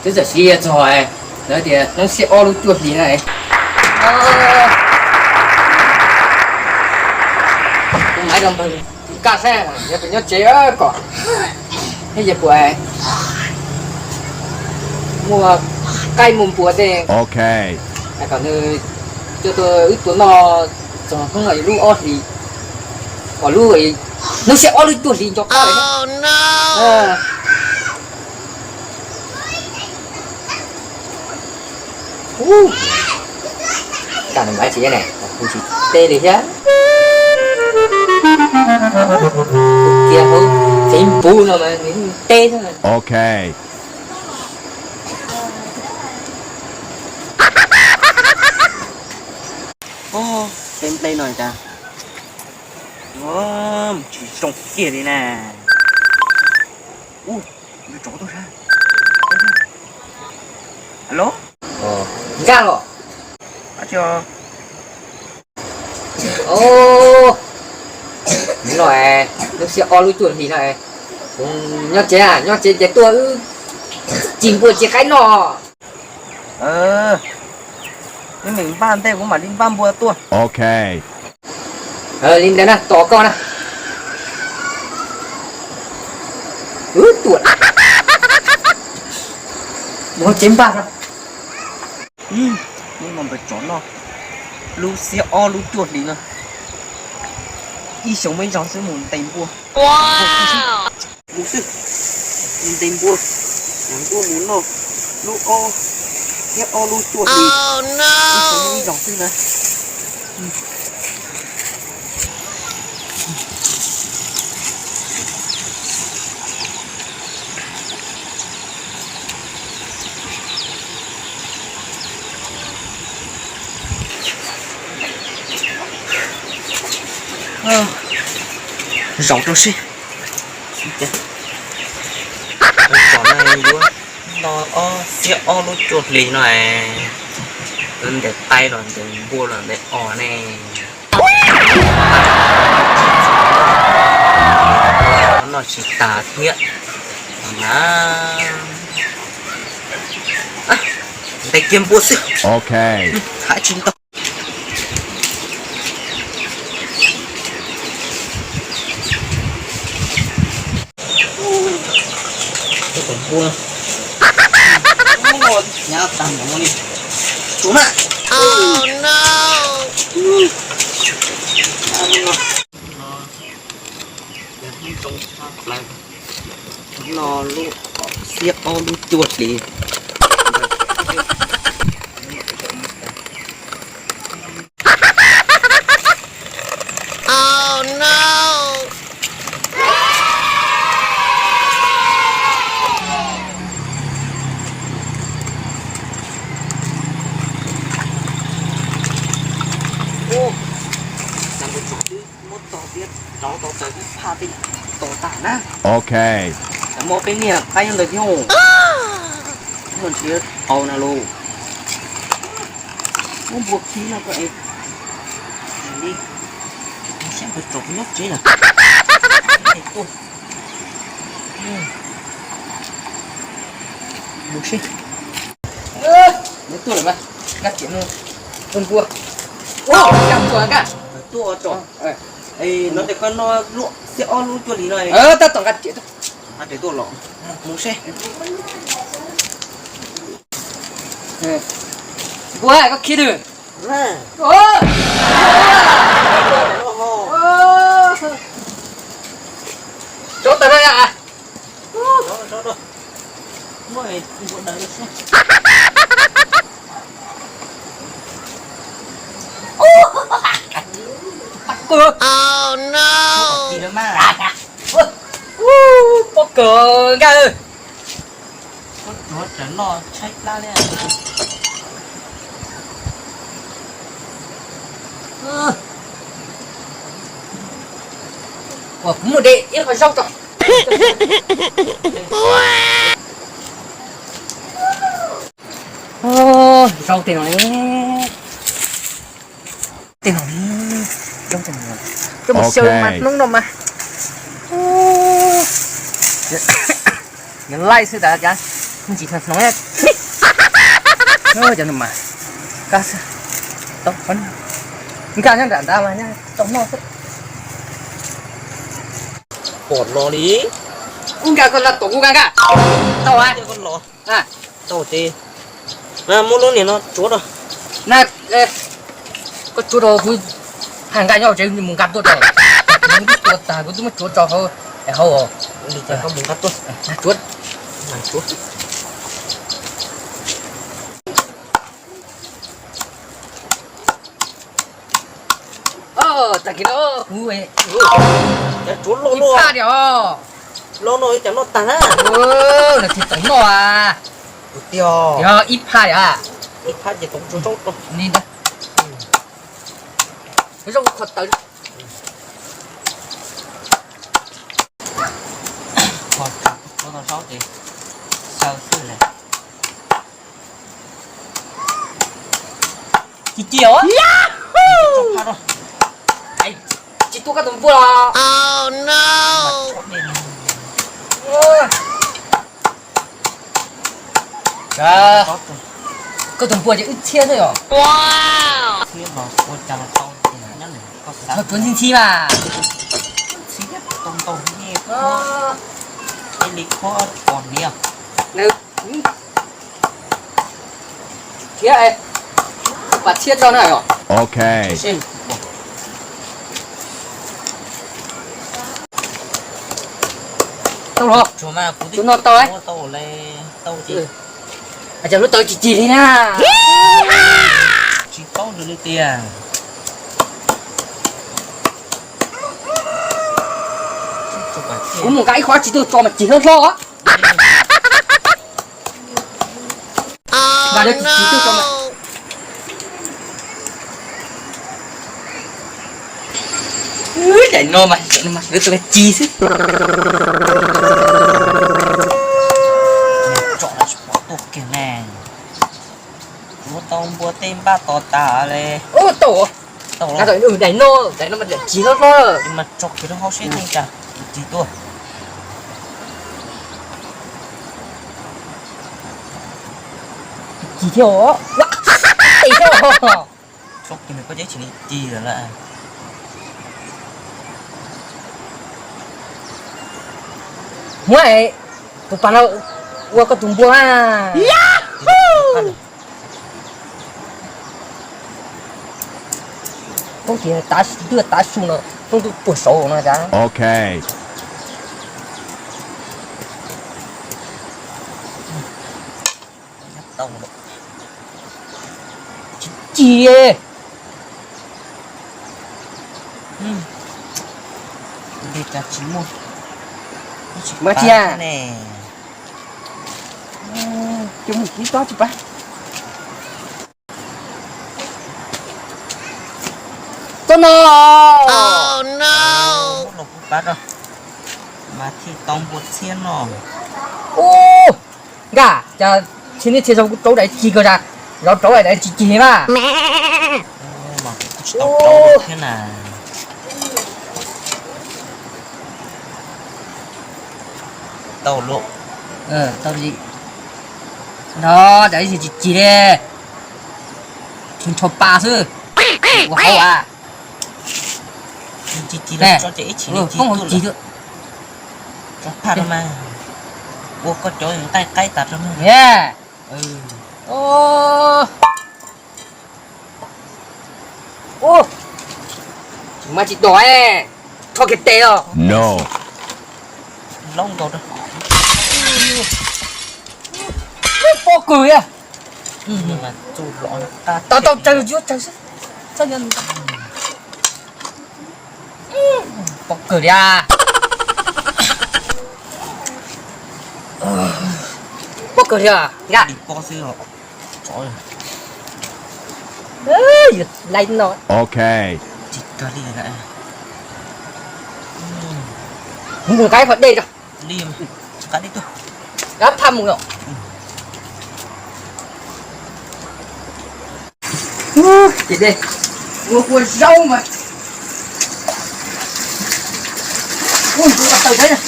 Twb txawm siv txog lawv tias hnub xiab ob lub cuaj hlis na. Kuv maiv rau npawg Kaj saib yog puas nyob tsev kom, thiab yog puas muaj qaib muaj npua tej, kom nws coj tuaj wb tua noj txog hnub lub ob hlis, kom lub hnub xiab ob lub cuaj hlis nco qab lawm. Ub, kaj nws maiv tsis ne, kuv tsis teb li thiab. Kuv kiag hauv Facebook no mas nws teb thiab. Ub, gameplay no cas tsis zoo kiag li na. Ub, yuav tsov tuaj sab. Alo? Nkaj los? Ov, no lub xiab ob lub cuaj hlis no, kuv nyob tsev, nyob tsev ces tuaj wb cig npua cig qaib noj. Wb nim npaj ntej kuv mam li npaj npua tuaj. Li ntawd na, tos koj na. Wb tuaj, mus hauv tsev npaj. Mus npaj tsov noj lub xiab ob lub cuaj hlis no. Ib xyoos muaj ib zaug xwb mus ntes npua. Mus xwb, mus ntes npua, ntes npua mus noj lub ob, thiab ob lub cuaj hlis, ib xyoos ib zaug xwb na. Zaum rau seb, tsom no yuav noj ob xiab ob lub cuaj hlis no, ntes qaib los ntes npua los ntes os ne. Noj tsis tas thiab na. Ntes kiag npua xwb, hab tsis ntau. Hnyav tag npaum no li. Tsum na. Hnub no zoo tshaj plaws, no lub xiab ob lub cuaj hlis. Ub, xav npua tsov twb muab tog tiab rauv tau tawv ib phaj tej tos tag na. Muab peb niag qaib nyob ntawd thiab. Muaj ntsis qau na los. Muab npua khi no ko es li, saib npua tsov puas nyob tsev lawm. Tuaj, mus seb. Nws tuaj lawm mas, Nkaj Tiam no, tus npua. Ua, Nkaj Tiam tuaj, Nkaj. Tuaj tso. No ces koj no lub xiab ob lub cuaj hlis no. Tab tom Nkaj Tiam tuaj. Nkaj Tiam tuaj los, mus seb. Npua, koj khi twg? Rauv taws rau yom. Pob kawg, Nkaj. Pob kawg, Nkaj. Pob tsuav tsawv loj tshaib plab li. Ua kuv muaj dej ib qho zaub tso. Zaub tej no ne. Tej no ne. Zaub tej no. Coj mus xyaw mas hnub no mas. Nws laij xwb tas cas. Ntsis no, cov no mas, nkag nyob nram ntawd mas nyob tau noj xwb. Pom los li. Kuv nkag koj los tom kuv nkag nkag. Tau a. Tau ces muab lub niag no tsuav rau. Na, koj tsuav rau kuv, hais nkag nyob tsev mus nkag tuaj rau. Kuv twb tua tag kuv twb muab tsuav tso hauv, hauv os. Li cas koj mus nkag tuaj. Tsuav. Tag kis no kuv, cas tsuav loj ib phaj diam os. Loj no cas noj tag na. Lawv thiaj tau noj a. Tiag, ib phaj diam. Ib phaj ces tau tsuav tsob rau li ntawd. Zoo kho taw. Tsuav tau zaub ces xaw xwb lawm. Ci ci os. Tsis tuaj koj tus npua los. Koj tus npua ces wb txhiab xwb yom. Txhiab los ua cas los tau, nyob nws koj xav. Tsuav ntxhi ntxhi mas. Ntxhi ntau ntau, ib li khuab pos hniav. Thiab, pas thiab tso na yom. Ok. Tau los, kuv no tau. Tau ces, cas lub taw cig cig li na. Tsis paub nws li tiag. Kuv mus nqa ib qho tsis tuaj tso mas cig hlob hlob. Mas lawv tsis tsis tuaj tso mas. Daim no mas, daim no mas lawv tus cig xwb. Tsom tsis pom tuaj kiag ne. Tsuav tau npua tej npaj tos tas li. Tau. Daim no, daim no mas daim cig hlob hlob. Mas tso kiag rau hauv seb tej cas cig tuaj. Cig thiab os. Tsob kiag nws koj ceb tsis li cig lawm. Muab tus pas no ua koj tus npua. Toob tias tav, tav su no, toob ntuj puag saud no cas. Ok. Tsis cig. Mas tiag ne. Cov mus kib tob tsis pab. Txob no. Los kuv pab rau. Mas thiaj tau npua txhiab no. Ub, nkaj, cas txhiab nej txhiab zog kuv rauv daim cig kawg, zov rauv daim cig cig mas. Mas kuv tsis tau rauv thiab na. Tau lawm. Tau li. No, daim cig cig li. Tsis ntshaw pa xwb. Ua hauv a. Cig cig, tso ces ib chim li cig tuaj lawm. Tso phaj rau mas. Ua koj cov nqaij qaib tas rau mas. Mas tsis dog, rho kiag tes os. Loob nkaus rau. Pob kawg li. Tau tau, tsaws yuav tsaws xwb. Pob kawg li. Pob kawg li nkaj. Laiv no. Ok. Tsis kawg li. Mus nqa ib qho dej tso. Li, nqa dej tuaj. Rov phaj mus os. Ces dej ua kua zaub mas. Ua taws thiab.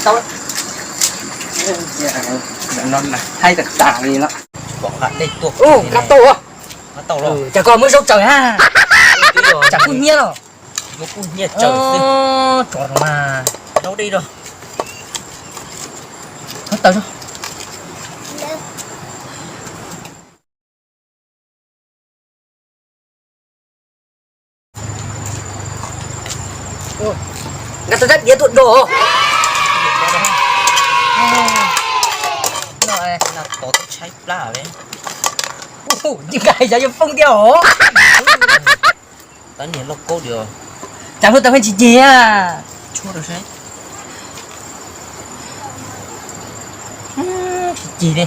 Tau. No mas haib tas tas li no. Pom qab dej tuaj. Ub, qab tau. Qab tau los. Cas koj muab zaub tsaws ha. Tsam kub hnyiab los. Yuav kub hnyiab tsaws xwb. Tso mas. Zaub dej rau. Qab tau. Nkag tau tab diav tuaj do. Tov tau tshaib plab. Nkag xyov yuav poob tiag os. Tab niag lauj kaub dios. Cas hlub tau pheej tsis cig a. Tsis cig li.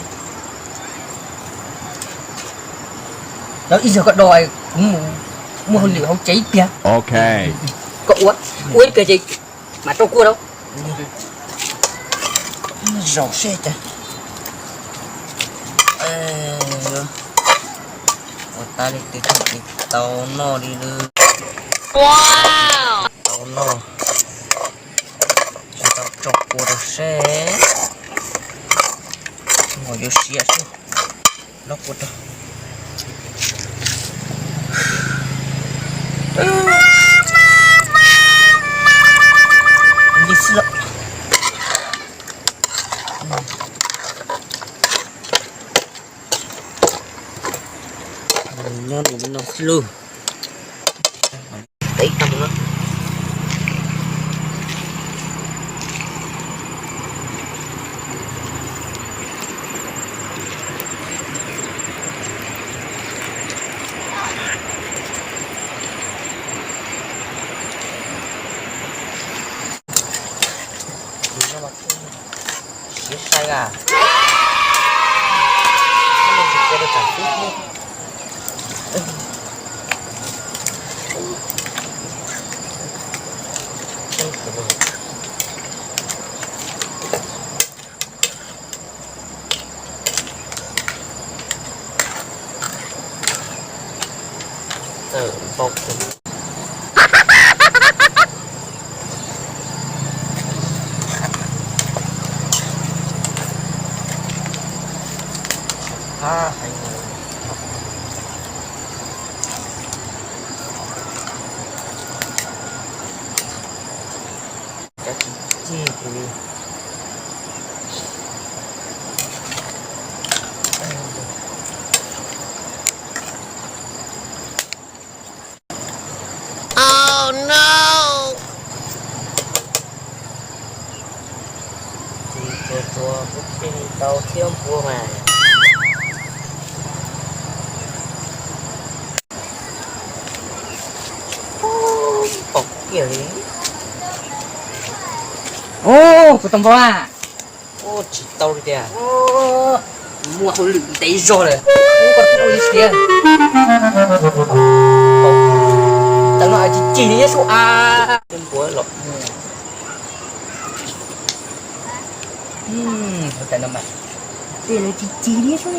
Lawv ib zaug koj do kuv mus muaj hauj lwm hauv tsev ib pliag. Koj ua, ua ib pliag ces mam rau kua rau. Zaum seb cas. Ua tas li twb tsis tau noj li lawm. Tau noj. Tsis tau tso kua rau seb. Mus yuav siav seb. Lob kua rau. Li xwb lawm. Nyob nws li no xwb lauj. Teb tau no. Siav sai a. Txawm npau khuav. Qab heev. Cov tsis cig li. Tsis tsuag tsuag kuv thiaj li tau thiab npua mas. Pom kiag li. Ub, kuv tau npua. Ub, tsis tau li tiag. Muaj hauj lwm ntev zog lawm. Ub, koj tus ua li tiag. Tau no tsis cig li nyob su a. Npua los. Ua cas no mas tej lawv tsis cig li sub.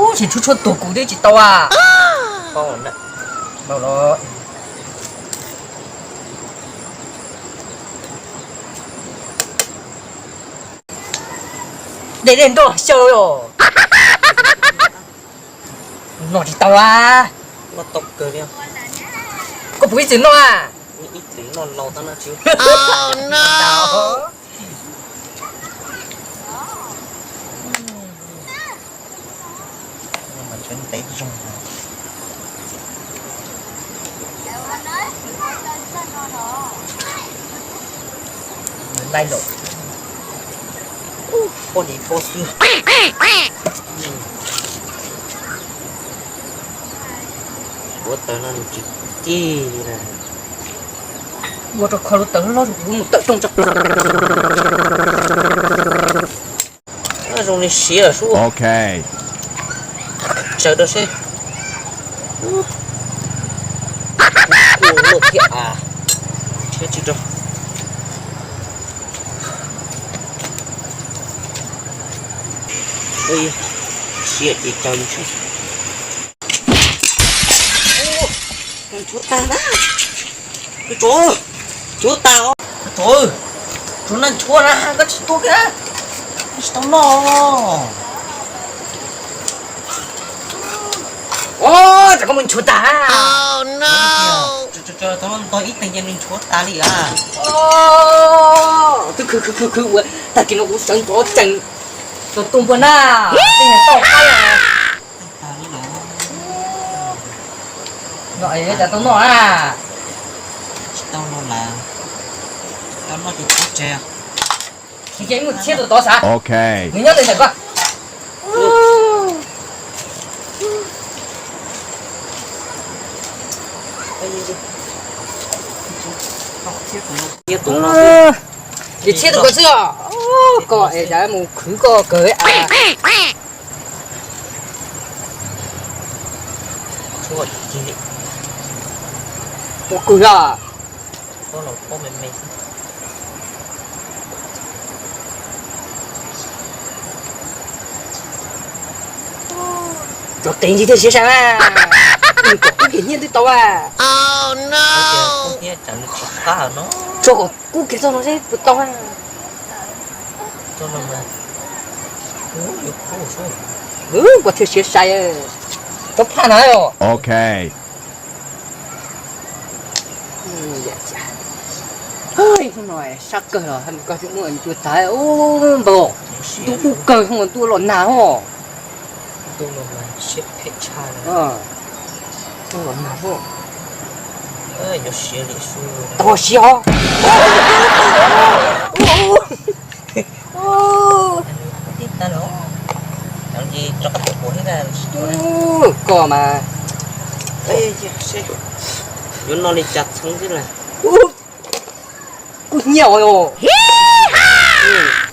Ub, tsis tshua tshua tuag kuv twb tsis tau a. Paub los. Dej dej nroj xyaw os. Noj tsis tau a. Noj tau kawg li. Koj puas ib txwm noj a? Ib txwm noj laus tau no tsis. Ntev zoo. Laij lawm. Pob nis pob xwb. Ua tawv no nws tsis cig li na. Ua rau kho lub tawv hlob hlob kuv mus tawm rooj tso. Zoo li siav lawm sub. Tsaws rau seb. Kuv luaj thiab a. Siav tsis rau. Siab ces caw ntshuab. Ntshuab tag na. Tus tsov, ntshuab tag os. Tus tsov, tus no ntshuab na, koj tsis tua kiag na. Tsis tau noj. Os, tsam koj mus ntshuab tag. Tau ntog ib teeg ces nws ntshuab tag li a. Twb khwv khwv khwv khwv ua tag kis no kuv sawv ntxov tsees. Tus tus npua na, tej niag tau qaib na. No es cas tau noj na? Tsis tau noj lawm, tau noj ces txhob tseg. Nws ces mus txhiab tus tod xav. Nws nyob ntawm koj. Ces txhiab tus koj xwb os. Koj es cas mus khwv koj kawg a. Ua kawg a. Cov teev ntsis thiaj siav sai na. Nws kom kub kiag nyiaj twb tau a. Tso kom kub kiag txog no seb puas tau a. Koj thiaj siav sai. Tsob phaj na os. Sab kawg los koj tsis muaj cua tag npaum. Ntuj dub kawg los ntuj los nag os. Tau siav os. Koj mas yuav noj li cas txhoov xwb las. Kuj nyiaj os.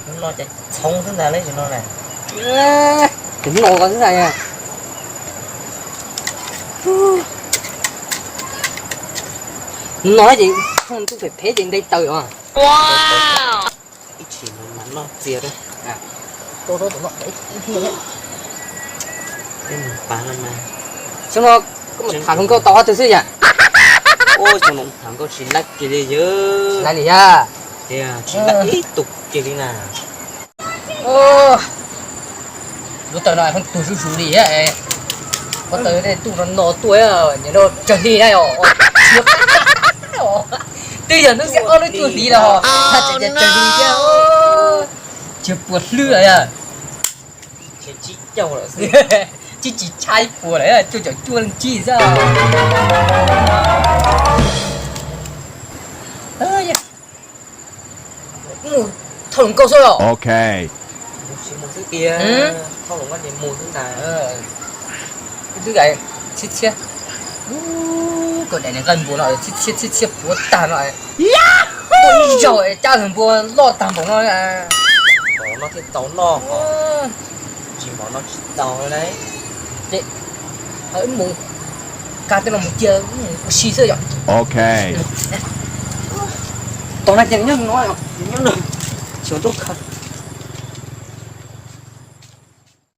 Yuav noj cas txhoov xwb ntag lawm no las. Kuv noj ko xwb ntag. No ces ntuj phem phem ces nqe taws os. Ib chim mas noj txias. Xyoo no koj mus tham hluas nkauj tau ob tug xwb yam. Xyoo no tham nkauj tsis laib kiag li yog. Laib li yog. Tias tsis laib ib tug kiag li na. Lub taw no pheej tuag zuj zus li. Lub taw tej tuj no no tuaj nyob rau tsawg hli na. Twb yog hnub xiab ob lub cuaj hli los haj tseem tsawg hli thiab. Tsis puas hlwb yog. Tsis tshab ib puas lawm, cuaj caum cuaj leej tsib xwb. Mus thauj hluas nkauj xwb los? Mus xwb tiag, thauj hluas nkauj ces mus xwb ntag. Twb txhiab txhiab, koj daim niag nqaij npua no txhiab txhiab txhiab puav tag no. Ib zaug cab npua loj tag npaum no. Npaum no thiaj txaus noj, tsis npaum no tsis txaus li. Ces wb mus, kag tej no mus cia ua si xwb yom. Tom no ces nyob no, nyob no, xyov nrub kha.